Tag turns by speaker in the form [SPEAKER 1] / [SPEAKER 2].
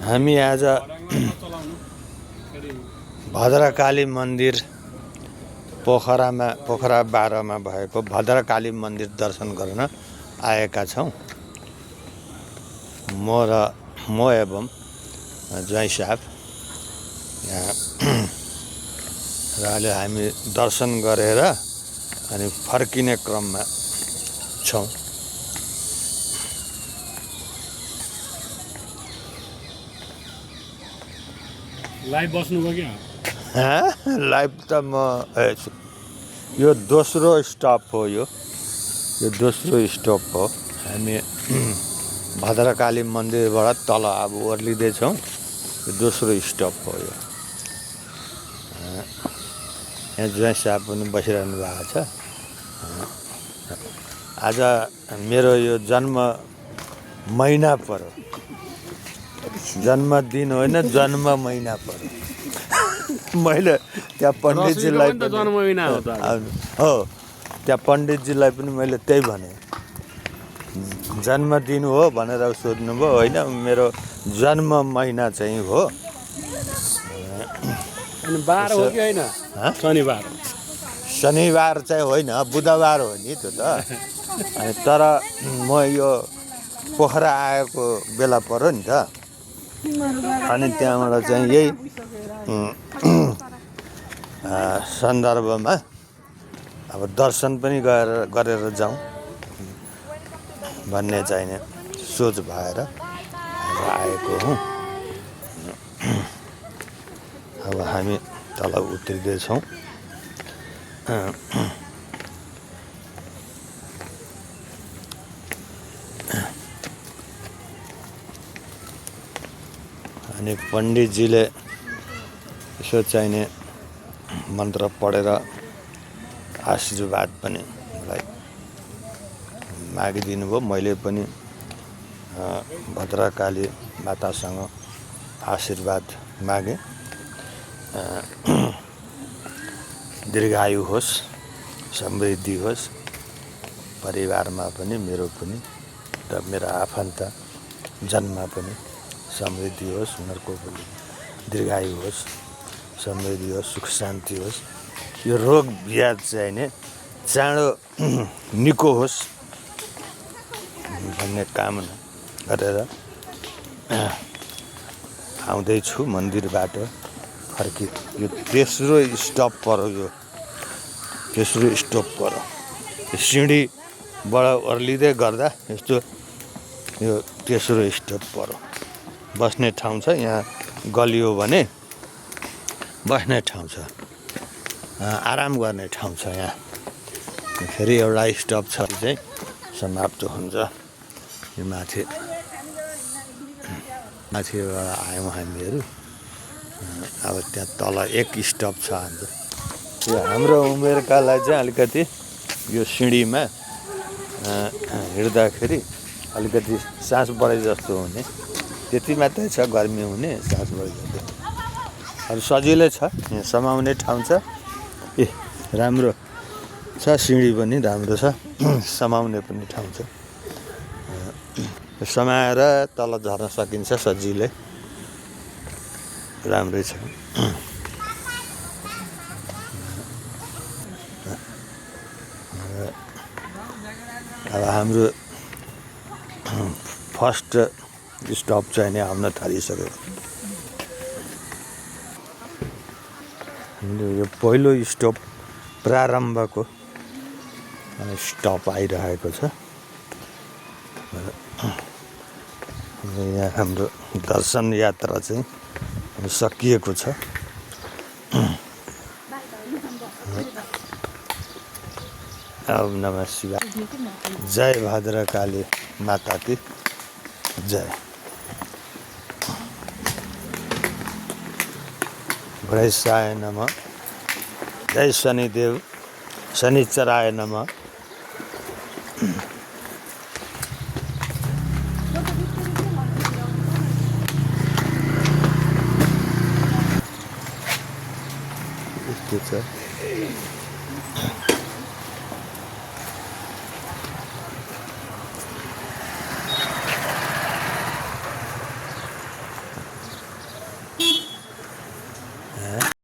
[SPEAKER 1] हामी आज भद्रकाली मन्दिर पोखरा 12 भएको भद्रकाली मन्दिर दर्शन गर्न आएका छौँ। म एवं ज्वाइँ साहब यहाँ र अहिले हामी दर्शन गरेर अनि फर्किने क्रममा छौँ।
[SPEAKER 2] लाइभ बस्नुभयो क्या?
[SPEAKER 1] लाइभ त म यो दोस्रो स्टप हो। यो दोस्रो स्टप हो। हामी भद्रकाली मन्दिरबाट तल अब ओर्लिँदैछौँ। यो दोस्रो स्टप हो। यो यहाँ ज्वाइँ साहब पनि बसिरहनु भएको छ। आज मेरो यो जन्म महिना पर्यो। जन्मदिन होइन, जन्म महिना पर्यो। मैले त्यहाँ पण्डितजीलाई
[SPEAKER 2] पनि जन्म महिना
[SPEAKER 1] हो, त्यहाँ पण्डितजीलाई पनि मैले त्यही भने, जन्मदिन हो भनेर सोध्नुभयो। होइन, मेरो जन्म महिना चाहिँ हो।
[SPEAKER 2] अनि बार हो कि होइन? शनिबार।
[SPEAKER 1] शनिबार चाहिँ होइन, बुधबार हो नि त्यो त। अनि तर म यो पोखरा आएको बेला पर्यो नि त। अनि त्यहाँबाट चाहिँ यही सन्दर्भमा अब दर्शन पनि गरेर जाउँ भन्ने चाहिँ सोच भएर आएको हुँ। अब हामी तल उत्रिँदैछौँ। अनि पण्डितजीले यसो चाहिने मन्त्र पढेर आशीर्वाद पनि मलाई मागिदिनु भयो। मैले पनि भद्रकाली मातासँग आशीर्वाद मागेँ। दीर्घायु होस्, समृद्धि होस्, परिवारमा पनि मेरो पनि र मेरा आफन्त जनमा पनि समृद्धि होस्, उनीहरूको पनि दीर्घायु होस्, समृद्धि होस्, सुख शान्ति होस्, यो रोग व्याध चाहिँ नि चाँडो निको होस् भन्ने कामना गरेर आउँदैछु मन्दिरबाट फर्कि। यो तेस्रो स्टप पर्यो। यो तेस्रो स्टप पर्यो। सिँढीबाट ओर्लिँदै गर्दा यस्तो यो तेस्रो स्टप पर्यो। बस्ने ठाउँ छ यहाँ, गलियो भने बस्ने ठाउँ छ, आराम गर्ने ठाउँ छ यहाँ। फेरि एउटा स्टप छ चाहिँ समाप्त हुन्छ। यो माथिबाट आयौँ हामीहरू। अब त्यहाँ तल एक स्टप छ हाम्रो। यो हाम्रो उमेरकालाई चाहिँ अलिकति यो सिँढीमा हिँड्दाखेरि अलिकति सास बढे जस्तो हुने, त्यति मात्रै छ। गर्मी हुने, सास बढे जस्तो। अरू सजिलै छ, यहाँ समाउने ठाउँ छ। राम्रो छ, सिँढी पनि राम्रो छ, समाउने पनि ठाउँ छ। समाएर तल झर्न सकिन्छ सजिलै, राम्रै छ। अब हाम्रो फर्स्ट स्टप चाहिँ नि आउन थालिसक्यो। यो पहिलो स्टप प्रारम्भको स्टप आइरहेको छ। यहाँ हाम्रो दर्शन यात्रा चाहिँ सकिएको छ। ओम नमः शिवाय। जय भद्रकाली माता की जय। गणेशाय नमः। जय शनिदेव शनिचर आएन म यस्तो छ